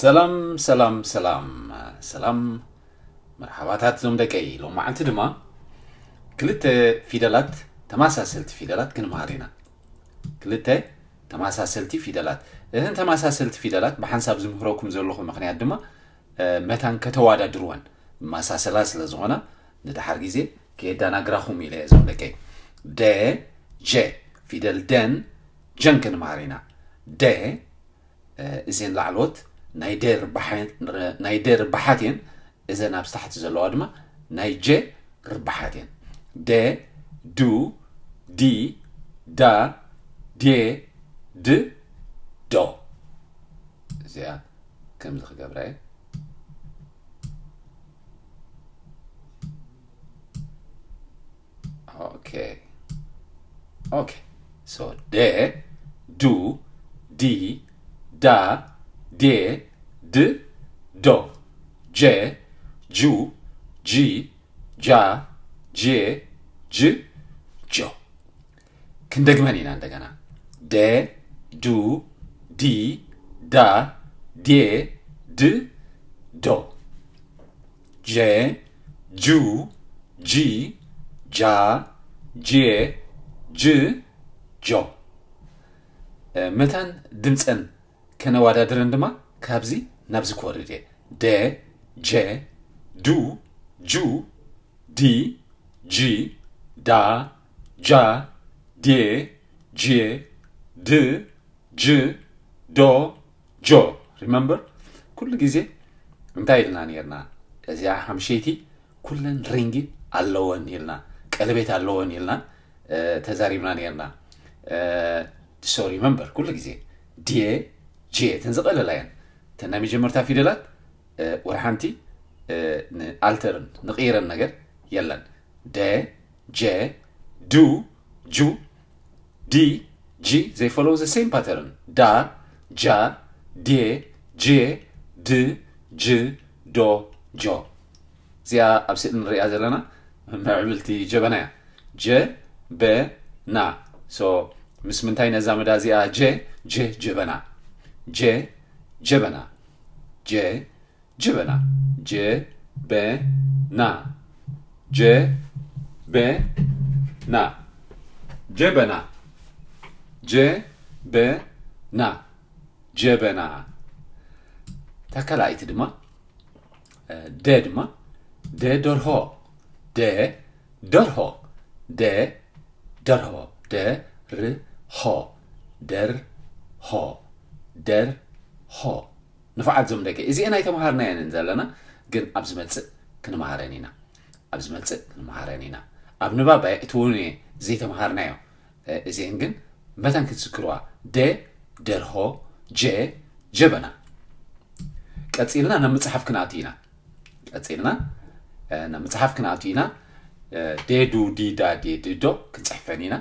ሰላም ሰላም ሰላም ሰላም፣ መርሓባታት ዞም ደቀይ። ሎም መዓልቲ ድማ ክልተ ፊደላት፣ ተመሳሰልቲ ፊደላት ክንመሃር ኢና። ክልተ ተመሳሰልቲ ፊደላት። እተን ተመሳሰልቲ ፊደላት ብሓንሳብ ዝምህረኩም ዘለኹ ምኽንያት ድማ መታን ከተዋዳድርወን መሳሰላ ስለ ዝኾና፣ ንድሓር ግዜ ከየዳናግራኹም ኢለ እየ ዞም ደቀይ። ደ፣ ጀ፣ ፊደል ደን ጀን ክንመሃር ኢና። ደ፣ እዘን ላዕሎት ናይ ደ ርባሓት እየን። እዘን ኣብ ታሕቲ ዘለዋ ድማ ናይ ጀ ርባሓት እየን። ደ፣ ዱ፣ ዲ፣ ዳ፣ ዴ፣ ድ፣ ዶ። እዚኣ ከምዚ ክገብራ እየ። ኦኬ ኦኬ። ሶ ደ፣ ዱ፣ ዲ፣ ዳ፣ ዴ፣ ድ፣ ዶ፣ ጀ፣ ጁ፣ ጂ፣ ጃ፣ ጄ፣ ጅ፣ ጆ። ክንደግመን ኢና እንደገና። ደ፣ ዱ፣ ዲ፣ ዳ፣ ዴ፣ ድ፣ ዶ። ጀ፣ ጁ፣ ጂ፣ ጃ፣ ጄ፣ ጅ፣ ጆ። መታን ድምፀን ከነወዳድረን ድማ ካብዚ ናብዚ ክወርድ እየ። ደ፣ ጀ፣ ዱ፣ ጁ፣ ዲ፣ ጂ፣ ዳ፣ ጃ፣ ዴ፣ ጄ፣ ድ፣ ጅ፣ ዶ፣ ጆ። ሪመምበር፣ ኩሉ ግዜ እንታይ ኢልና ነርና? እዚኣ ሓምሸይቲ ኩለን ሪንግ ኣለወን ኢልና፣ ቀለቤት ኣለወን ኢልና ተዛሪብና ነርና። ሶ ሪመምበር፣ ኩሉ ግዜ ዴ፣ ጄ እተን ዝቐለላ እየን። እተን ናይ መጀመርታ ፊደላት ወላ ሓንቲ ንኣልተርን ንቕይረን ነገር የለን። ደ፣ ጀ፣ ዱ፣ ጁ፣ ዲ፣ ጂ፣ they follow the same pattern። ዳ፣ ጃ፣ ዴ፣ ጄ፣ ድ፣ ጅ፣ ዶ፣ ጆ። እዚኣ ኣብ ስእሊ ንሪኣ ዘለና ምዕብልቲ ጀበና እያ። ጀ፣ በ፣ ና። ሶ ምስ ምንታይ ነዛምዳ እዚኣ ጀ? ጀ፣ ጀበና። ጀ፣ ጀበና። ጀ፣ ጀበና። ጀ፣ በ፣ ና። ጀ፣ በ፣ ና። ጀበና። ጀ፣ በ፣ ና። ጀበና። እታ ካልኣይቲ ድማ፣ ደ ድማ፣ ደ ደርሆ። ደ ደርሆ። ደ ደርሆ። ደ፣ ር፣ ሆ። ደር፣ ሆ። ደር፣ ሆ። ንፉዓት ዞም ደቂ፣ እዚኤን ኣይተምሃርናየንን ዘለና፣ ግን ኣብ ዝመጽእ ክንመሃረን ኢና። ኣብ ዝመጽእ ክንመሃረን ኢና። ኣብ ንባብ ኣየእትውን እየ ዘይተምሃርናዮ። እዚኤን ግን መታን ክትዝክርዋ። ደ፣ ደርሆ፣ ጀ፣ ጀበና። ቀጺልና ናብ መጽሓፍ ክንኣቱ ኢና። ቀጺልና ናብ መጽሓፍ ክንኣቱ ኢና። ዴ፣ ዱ፣ ዲ፣ ዳ፣ ዴ፣ ድ፣ ዶ ክንጽሕፈን ኢና።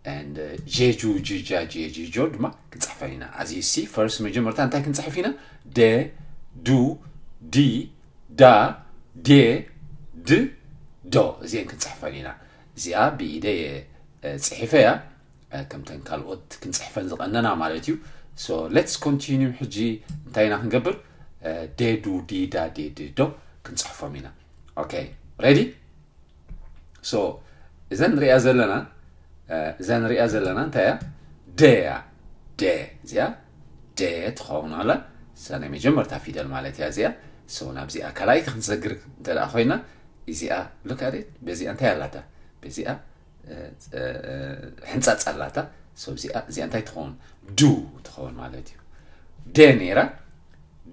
And ጄ፣ ጁ፣ ጂ፣ ጃ፣ ጄ፣ ጂ፣ ጆ ድማ ክንጽሕፈን ኢና። As you see, first መጀመርታ እንታይ ክንጽሕፍ ኢና? ደ፣ ዱ፣ ዲ፣ ዳ፣ ዴ፣ ድ፣ ዶ። እዚኤን ክንጽሕፈን ኢና። እዚኣ ብኢደ እየ ጽሒፈያ። ከምተን ካልኦት ክንጽሕፈን ዝቐነና ማለት እዩ። So let's continue። ሕጂ እንታይ ኢና ክንገብር? ዴ፣ ዱ፣ ዲ፣ ዳ፣ ዴ፣ ድ፣ ዶ ክንጽሕፎም ኢና። ኦኬ፣ ሬዲ? ሶ እዘን ንሪኣ ዘለና፣ እዛ ንሪኣ ዘለና እንታይ እያ? ደ እያ። ደ፣ እዚኣ ደ ትኸውን ኣላ። እዛ ናይ መጀመርታ ፊደል ማለት እያ እዚኣ። ሶ ናብዚኣ ካልኣይቲ ክንሰግር እንተ ደኣ ኮይና፣ እዚኣ፣ ሉክ ኣት ኢት፣ በዚኣ እንታይ ኣላታ? በዚኣ ሕንጻጽ ኣላታ። ሶ እዚኣ እንታይ ትኸውን? ዱ ትኸውን ማለት እዩ። ደ ነይራ፣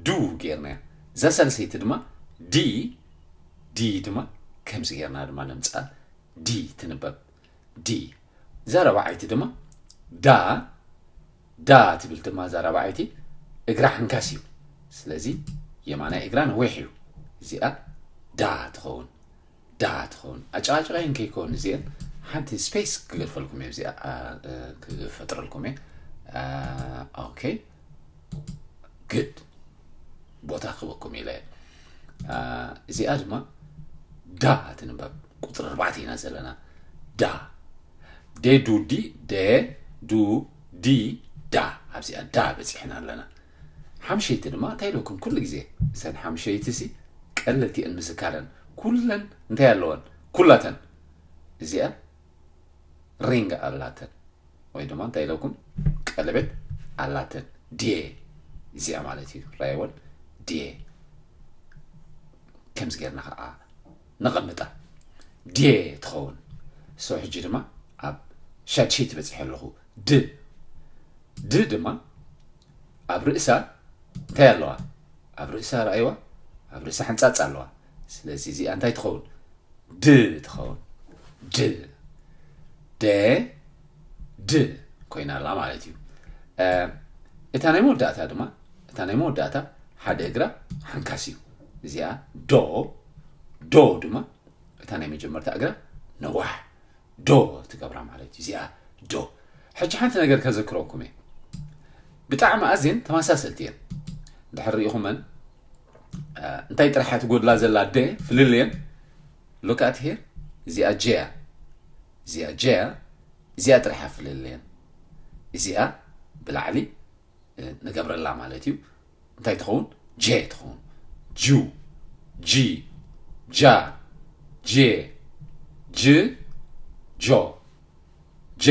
ዱ ጌርናያ። እዛ ሳልሰይቲ ድማ ዲ፣ ዲ ድማ ከምዚ ጌርና ድማ ነምጽኣ። ዲ ትንበብ፣ ዲ። እዛ ራብዓይቲ ድማ ዳ፣ ዳ ትብል ድማ እዛ ራብዓይቲ እግራ ሓንካስ እዩ። ስለዚ የማናይ እግራ ነዊሕ እዩ። እዚኣ ዳ ትኸውን። ዳ ትኸውን። ኣጨቓጨቓይን ከይከውን እዚአን ሓንቲ ስፔስ ክገድፈልኩም እየ፣ እዚኣ ክፈጥረልኩም እየ። ኦኬ፣ ግድ ቦታ ክበኩም ኢለ እየ። እዚኣ ድማ ዳ ትንበብ። ቁፅሪ ኣርባዕተ ኢና ዘለና። ዳ። ዴ ዱ ዲ፣ ዴ ዱ ዲ ዳ። ኣብዚኣ ዳ በፂሕና ኣለና። ሓምሸይቲ ድማ እንታይ ኢለኩም? ኩሉ ግዜ እሰን ሓምሸይቲ ሲ ቀለልቲ እየን ምዝካረን። ኩለን እንታይ ኣለወን? ኩላተን እዚኣ ሪንግ ኣላተን፣ ወይ ድማ እንታይ ኢለኩም? ቀለቤት ኣላተን። ድየ እዚኣ ማለት እዩ። ራይወን ድየ ከምዚ ጌርና ከዓ ነቐምጣ። ድየ ትኸውን። ሶ ሕጂ ድማ ኣብ ሻድሸይቲ በፂሐ ኣለኹ። ድ ድ ድማ ኣብ ርእሳ እንታይ ኣለዋ? ኣብ ርእሳ ረኣይዋ፣ ኣብ ርእሳ ሓንጻጽ ኣለዋ። ስለዚ እዚኣ እንታይ ትኸውን? ድ ትኸውን። ድ ደ ድ ኮይና ኣላ ማለት እዩ። እታ ናይ መወዳእታ ድማ እታ ናይ መወዳእታ ሓደ እግራ ሓንካስ እዩ። እዚኣ ዶ ዶ ድማ እታ ናይ መጀመርታ እግራ ነዋሕ ዶ ትገብራ ማለት እዩ። እዚኣ ዶ። ሕጂ ሓንቲ ነገር ከዘክረኩም እየ። ብጣዕሚ ኣዝየን ተመሳሰልቲ እየን። ድሕር ርኢኹመን እንታይ ጥራሕ ትጎድላ ዘላ ደ ፍልልየን። Look at here። እዚኣ ጀያ እዚኣ ጀያ እዚኣ ጥራሕ ፍልልየን። እዚኣ ብላዕሊ ንገብረላ ማለት እዩ። እንታይ ትኸውን? ጀ ትኸውን። ጁ ጂ ጃ ጄ ጅ ጆ ጄ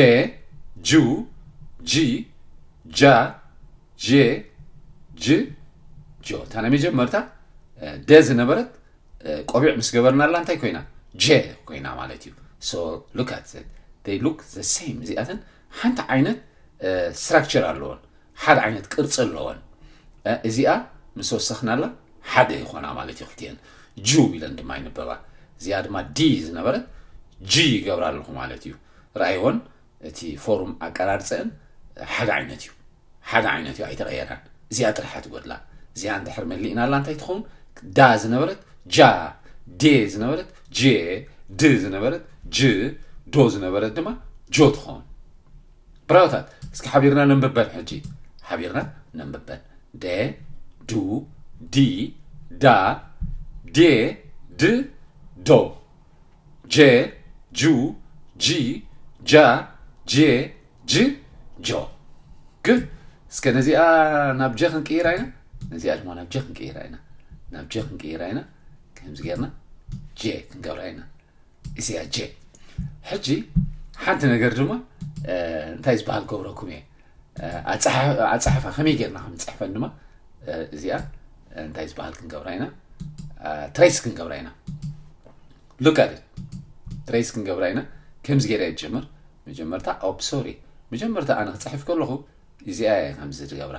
ጁ ጂ ጃ ጄ ጅ ጆ። እታ ናይ መጀመርታ ደ ዝነበረት ቆቢዕ ምስ ገበርናላ እንታይ ኮይና? ጀ ኮይና ማለት እዩ። So look at that, they look the same። እዚኣተን ሓንቲ ዓይነት ስትራክቸር ኣለዎን፣ ሓደ ዓይነት ቅርፂ ኣለዎን። እዚኣ ምስ ወሰኽናላ ሓደ ይኾና ማለት እዩ። ክልቲአን ጁ ኢለን ድማ ይንበባ። እዚኣ ድማ ዲ ዝነበረት ጂ ይገብራ ኣለኹ ማለት እዩ። ረኣይዎን እቲ ፎርም ኣቀራርፀን ሓደ ዓይነት እዩ። ሓደ ዓይነት እዩ፣ ኣይተቐየራን። እዚኣ ጥራሕ ትጎድላ። እዚኣ እንድሕር መሊእናላ እንታይ ትኸውን? ዳ ዝነበረት ጃ፣ ዴ ዝነበረት ጄ፣ ድ ዝነበረት ጅ፣ ዶ ዝነበረት ድማ ጆ ትኸውን። ብራውታት እስኪ ሓቢርና ነንብበን። ሕጂ ሓቢርና ነንብበን። ደ ዱ ዲ ዳ ዴ ድ ዶ ጀ ጁ ጂ ጃ ጄ ጅ ጆ። ግድ እስከ ነዚኣ ናብ ጀ ክንቅይራ ኢና። ነዚኣ ድማ ናብ ጀ ክንቅይራ ኢና። ናብ ጀ ክንቅይራ ኢና። ከምዚ ጌርና ጀ ክንገብራ ኢና። እዚኣ ጀ። ሕጂ ሓንቲ ነገር ድማ እንታይ ዝበሃል ገብረኩም እየ። ኣፀሓሕፋ ከመይ ጌርና ከም ንፅሕፈን ድማ እዚኣ እንታይ ዝበሃል ክንገብራ ኢና? ትሬስ ክንገብራ ኢና። Look at it። ትሬስ ክንገብራ ኢና። ከምዚ ገይረ እየ ዝጀምር። መጀመርታ ኦፕ ሶሪ፣ መጀመርታ ኣነ ክፅሕፍ ከለኹ እዚኣ እየ ከምዚ ዝገብራ።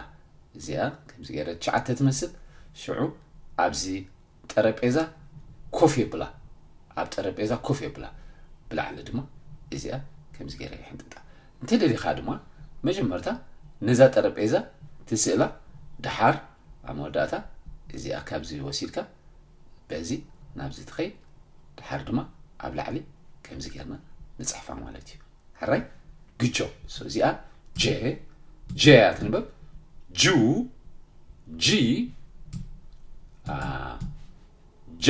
እዚኣ ከምዚ ገይረ ትሽዓተ ትመስል። ሽዑ ኣብዚ ጠረጴዛ ኮፍ የብላ፣ ኣብ ጠረጴዛ ኮፍ የብላ። ብላዕሊ ድማ እዚኣ ከምዚ ገይረ ይሕንጥጣ። እንተ ደሊኻ ድማ መጀመርታ ነዛ ጠረጴዛ ትስእላ፣ ድሓር ኣብ መወዳእታ እዚኣ ካብዚ ወሲድካ በዚ ናብዚ ትኸይድ፣ ድሓር ድማ ኣብ ላዕሊ ከምዚ ጌርና ንጽሕፋ ማለት እዩ። ሕራይ ግጆ። እዚኣ ጀ ጀ እያ ትንበብ። ጁ ጂ ጃ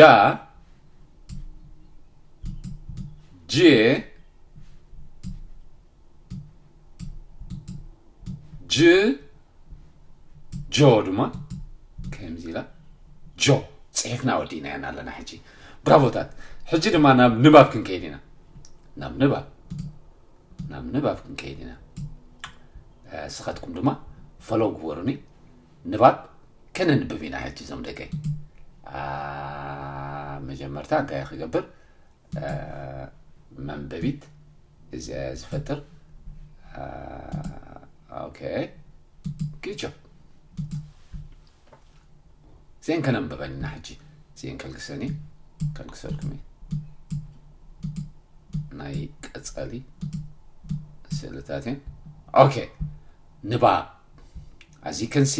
ጄ ጅ ጆ ድማ ከምዚ ኢላ ጆ ጽሒፍና ወዲእናያ ኣለና። ሕጂ ብራቮታት። ሕጂ ድማ ናብ ንባብ ክንከይድ ኢና። ናብ ንባብ ናብ ንባብ ክንከይድ ኢና። ስኻትኩም ድማ ፈሎው ግበሩኒ። ንባብ ከነንብብ ኢና። ሕጂ እዞም ደቀይ መጀመርታ እንታይ ክገብር? መንበቢት እዚ ዝፈጥር። ኦኬ ግጆ ዜን ከነንብበን ኢና። ሕጂ ዜን ከልግሰኒ ከልግሰልኩም ናይ ቀጸሊ ስእልታትን። ኦኬ ንባብ ኣዚ ከንሲ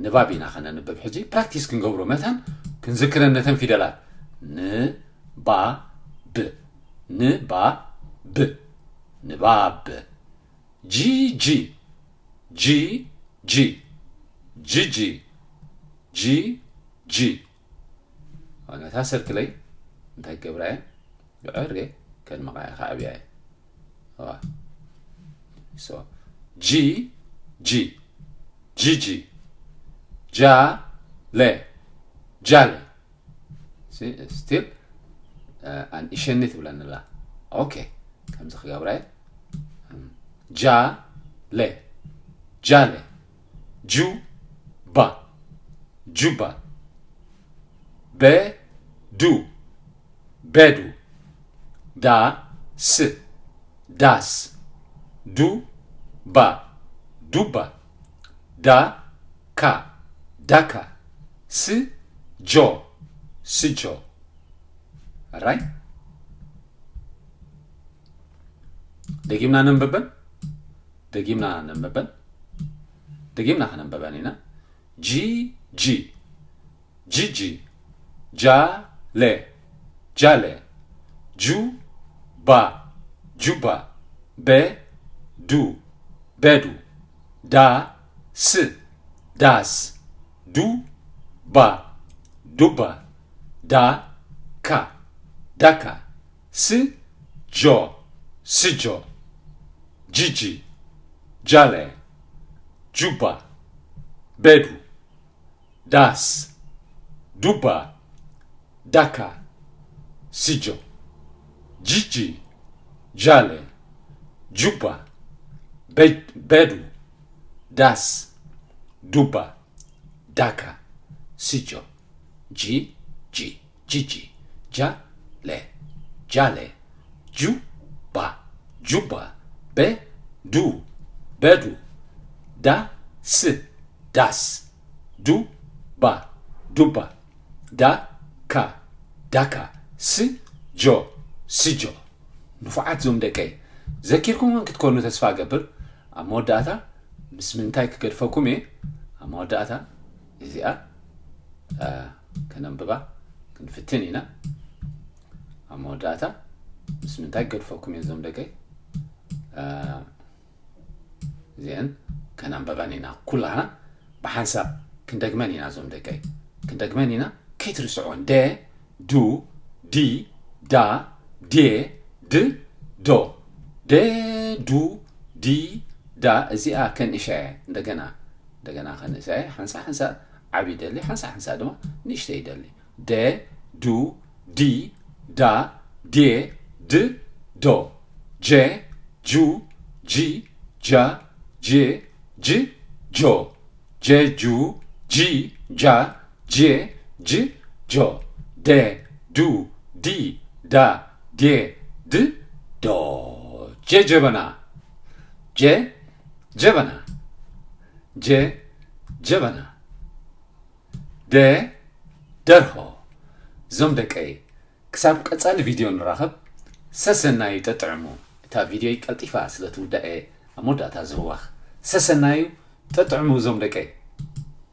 ንባብ ኢና ከነንብብ። ሕጂ ፕራክቲስ ክንገብሮ መታን ክንዝክረን ነተን ፊደላት። ንባብ ንባብ ንባብ ጂ ጂ ጂ ጂ ጂ ጂ ጂ ጂ ዋናታ ሰርክለይ እንታይ ገብራ እየ ብዕሬ ከድምቓ እየ ከዓብያ እየ። ጂ ጂ ጂ ጂ ጃለ፣ ጃለ። ስቲል ኣንእሸኒ ትብለኒ ኣላ። ኦኬ፣ ከምዚ ክገብራ እየ። ጃለ፣ ጃለ። ጁባ፣ ጁባ። በዱ፣ በዱ። ዳስ፣ ዳስ። ዱባ፣ ዱባ። ዳካ፣ ዳካ። ስጆ፣ ስጆ። ኣራይ፣ ደጊምና ነንብበን፣ ደጊምና ነንብበን፣ ደጊምና ከነንብበን ኢና። ጂ፣ ጂ። ጂጂ፣ ጃለ፣ ጃለ። ጁባ፣ ጁባ። በዱ፣ በዱ። ዳስ፣ ዳስ። ዱባ፣ ዱባ። ዳካ፣ ዳካ። ስጆ፣ ስጆ። ጂጂ፣ ጃለ። ጁባ፣ በዱ። ዳስ፣ ዱባ። ዳካ፣ ስጆ። ጂጂ፣ ጃለ። ጁባ፣ በ- በዱ። ዳስ፣ ዱባ። ዳካ፣ ስጆ። ጂ ጂ፣ ጂጂ። ጃለ፣ ጃለ። ጁባ፣ ጁባ። በዱ፣ በዱ። ዳስ፣ ዳስ። ዱባ፣ ዱባ። ዳካ፣ ዳካ። ስጆ፣ ስጆ። ንፉዓት ዞም ደቀይ፣ ዘኪርኩምዎም ክትኮኑ ተስፋ እገብር። ኣብ መወዳእታ ምስ ምንታይ ክገድፈኩም እየ? ኣብ መወዳእታ እዚኣ፣ እ፣ ከነንብባ ክንፍትን ኢና። ኣብ መወዳእታ ምስ ምንታይ ክገድፈኩም እየ ዞም ደቀይ? እ፣ እዚአን ከነንበበን ኢና። ኩላና ብሓንሳብ ክንደግመን ኢና ዞም ደቀይ። ክንደግመን ኢና። ከይትርስዕወን። ደ፣ ዱ፣ ዲ፣ ዳ፣ ዴ፣ ድ፣ ዶ። ደ፣ ዱ፣ ዲ፣ ዳ። እዚኣ ከንእሻ እየ። እንደገና፣ እንደገና ከንእሻ እየ። ሓንሳ፣ ሓንሳ ዓቢ ይደሊ፣ ሓንሳ፣ ሓንሳ ድማ ንእሽተይ ይደሊ። ደ፣ ዱ፣ ዲ፣ ዳ፣ ዴ፣ ድ፣ ዶ። ጀ፣ ጁ፣ ጂ፣ ጃ፣ ጄ፣ ጅ፣ ጆ። ጀ፣ ጁ፣ ጂ፣ ጃ፣ ጄ፣ ጅ፣ ጆ። ደ፣ ዱ፣ ዲ፣ ዳ፣ ዴ፣ ድ፣ ዶ። ጀ ጀበና። ጀ ጀበና። ጀ ጀበና። ደ፣ ደርሆ። ዞም ደቀይ፣ ክሳብ ቀጻሊ ቪድዮ ንራኸብ። ሰሰናዩ፣ ጠጥዕሙ። እታ ቪድዮይ ቀልጢፋ ስለ ትውዳእ እየ ኣብ መወዳእታ ዝህዋኽ። ሰሰናዩ፣ ጠጥዕሙ ዞም ደቀይ።